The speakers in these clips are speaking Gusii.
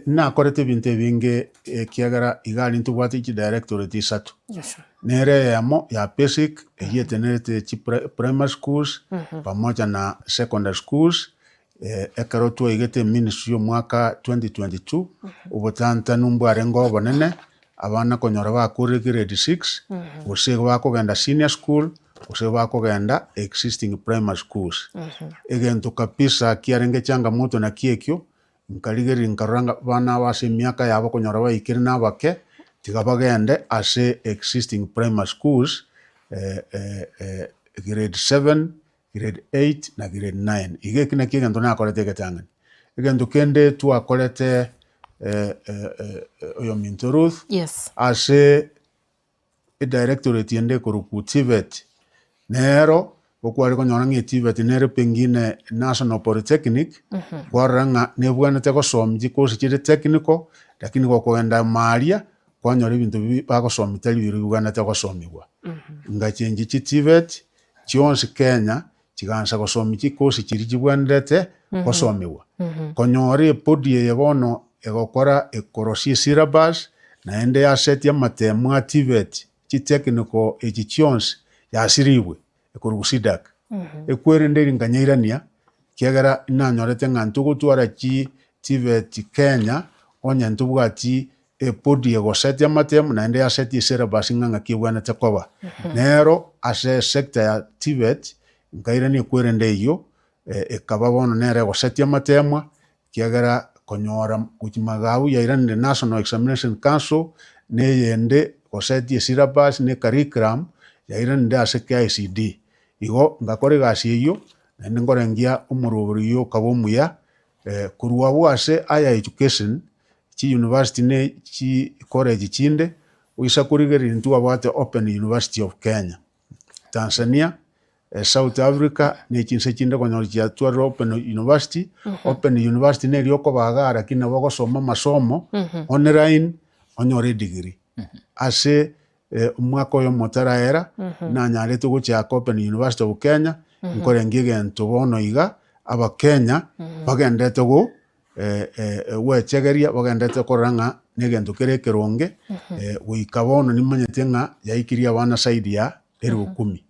Nakorete ebinto ebinge ekiagera iga aria ntobwate chidirectorate isato. Nere eyemo ya basic eyio etenerete chi primary schools pamoja na secondary schools, ekero twaigete eministry omwaka 2022, obotantanu mbwarenge obonene, abana konyora bakorire grade six, gose igo bakogenda senior school, gose bakogenda existing primary schools. Egento kabisa kiarenge changamoto nakio ekio, Nkarigereria nkarora ng'a abana aba ase emiaka yabo konyora baikire na abake, tiga bagende ase existing primary schools grade seven, grade eight na grade nine. Iga eki nakio egento nakorete egetang'ani. Egento kende twakorete oyominto Ruth, Yes. ase Edirectorate ende ekorokwa TVET, nero okware konyora ng'a eTVET nere pengine National Polytechnic, kwarora ng'a nebwenerete gosomia chikosi chire technical, lakini gokogenda ime aria, kwanyora ebinto bi bagosomia tari biria bibwenerete gosomiwa. Ngachenchia chiTVET chionsi Kenya, chigansa gosomia chikosi chiria chibwenerete gosomiwa. Konyora ebody eye bono egokora ekorosia esyllabus, naende yasetie amatemu a TVET, chitechnical echi chionsi yasirigwe ekorwa CDACC. Ekwerende eri nkanyairania, ekiagera nanyorete ng'a ntogotwara chi TVET Kenya onye ntobwati ebody egosetia amatemu naende yasetie esyllabus ng'a ng'aki ebwenerete koba. Nero ase esector ya TVET nkairania ekwerende eyio, ekaba bono nere egosetia amatemwa, ekiagera konyora gochia magega abwo yairanire National Examination Council, na eyende gosetia esyllabus na ecurriculum yairanire ase KICD. Igo ngakora egasi eyio, naende nkorengia omoroberi oyio okaba omuya, korwa abwo ase higher education, chiuniversity ne chicollege chinde, oisa korigereria ntwabwate Open University of Kenya, Tanzania, South Africa, ne chinse chinde okonyora chiatwarire Open University, Open University neri okoba igaa lakini nabo ogosoma amasomo online onyore edegree. Ase omwaka oyomo otaraera, nanyarete gochaka Open University of Kenya, nkorengia egento bono iga, abakenya bagenderete go gwechegeria bagenderete korora ng'a negento kere ekeronge, goika bono nimanyete ng'a yaikirie abana side ya elfu kumi.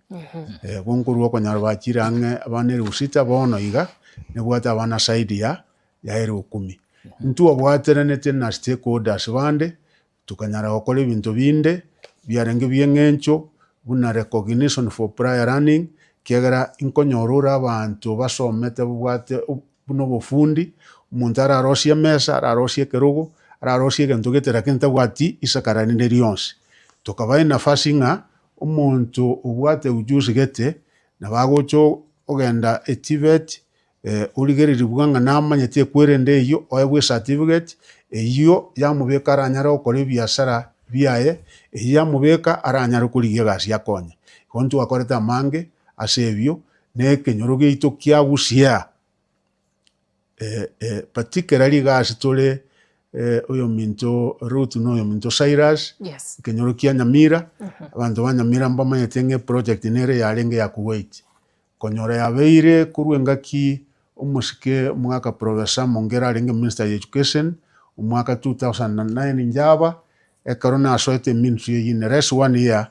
Igo nkorwa okonyora bachire ang'e abana elfu sita bono iga, nibwate abana side ya ya elfu kumi. Ntwabwateranete na stakeholders bande, tokanyara gokora ebinto binde biarenge bi'eng'encho buna recognition for prior learning, ekiagera inkonyora ore abanto basomete babwate buna obofundi, omonto ararosie emesa, ararosie ekerogo, ararosie egento gete lakini tabwati isakara rinde rionsi. Tokabaa enafasi ng'a omonto obwate ujuzi gete, nabo agocha ogenda eTVET, Origererigwe ng'a namanyete ekwerende eyio, oegwe ecertificate eyio yamobeka aranyare gokora ebiasara biaye, eyio yamobeka aranyare korigia egasi akonye. Igo ntwakorete amange ase ebio, na ekenyoro giaito kia Gusii particularly iga ase tore oyominto Ruth na oyominto Cyrus, Yes. ekenyoro kia Nyamira, abanto ba Nyamira mbamanyete ng'a eproject nere yarenge ya Kuwait. Konyora yabeire korwa engaki omosike omogaka Professor Mongera arenge Minister ya Education omwaka 2009 inche-aba, ekero nasoete eministry eyio in less one year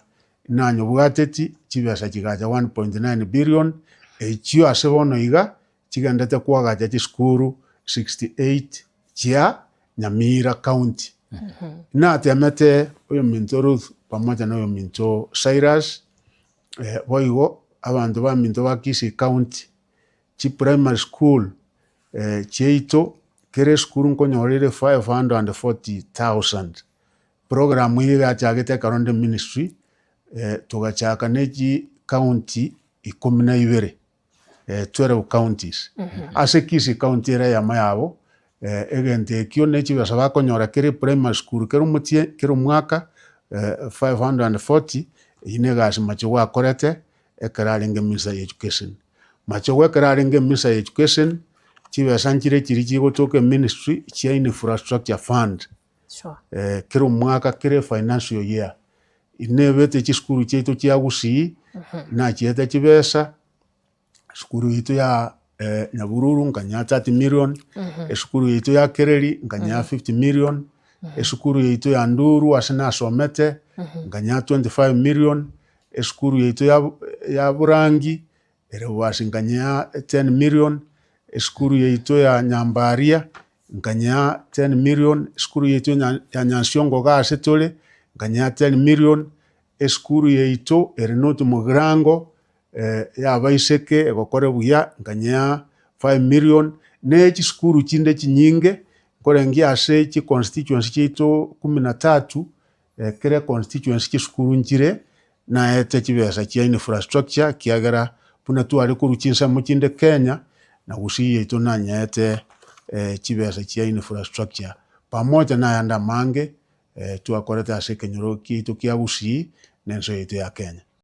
nanyobwateti chibesa chigacha 1.9 billion, echio ase bono iga chigendete koagacha chisukuru 68 chia Nyamira County. Natemete oyominto Ruth pamoja na oyominto Cyrus. Boigo abanto baminto ba Kisii County, chiprimary school chiaito, kera esukuru nkonyora ere 540,000. Program eye yachagete ekero nde ministry, togachaka ne chicounty ikomi na ibere. 12 counties. Ase Kisii county ere eyemo yabo, egento ekio ne chibesa bakonyora kera eprimary school kera omotie kera omwaka 540, eyio na egasi Machogu akorete ekero arenge minister ya education. Machogu ekero arenge minister ya education, chibesa nchire chiria chigotoka eministry chia infrastructure fund, Sure. kera omwaka kera efinancial year, Nebete chisukuru chiaito chia Gusii, nachiete chibesa, esukuru yaito ya. Nyabururu nkanyea 30 million, esukuru yaito ya Kereri nkanyea 50 million, esukuru yaito ya Nduru ase nasomete nkanyea 25 million, esukuru yaito ya ya Burangi ere bobasi nkanyea 10 million, esukuru yaito ya Nyambaria nkanyea 10 million, esukuru yaito ya Nyansiongo iga ase tore nkanyea 10 million, Esukuru yaito ere North Mugirango y'abaiseke egokore buya nkanyea 5 million, ne chisukuru chinde chinyinge nkorengia ase chiconstituency chiaito kumi na tatu, kera econstituency chisukuru nchire naete chibesa chia infrastructure ekiagera buna tware korwa chinsemo chinde Kenya na Gusii yaito nanyaete chibesa chia infrastructure pamoja na ayande amange. Twakorete ase ekenyoro kiaito kia Gusii na ense yaito ya Kenya.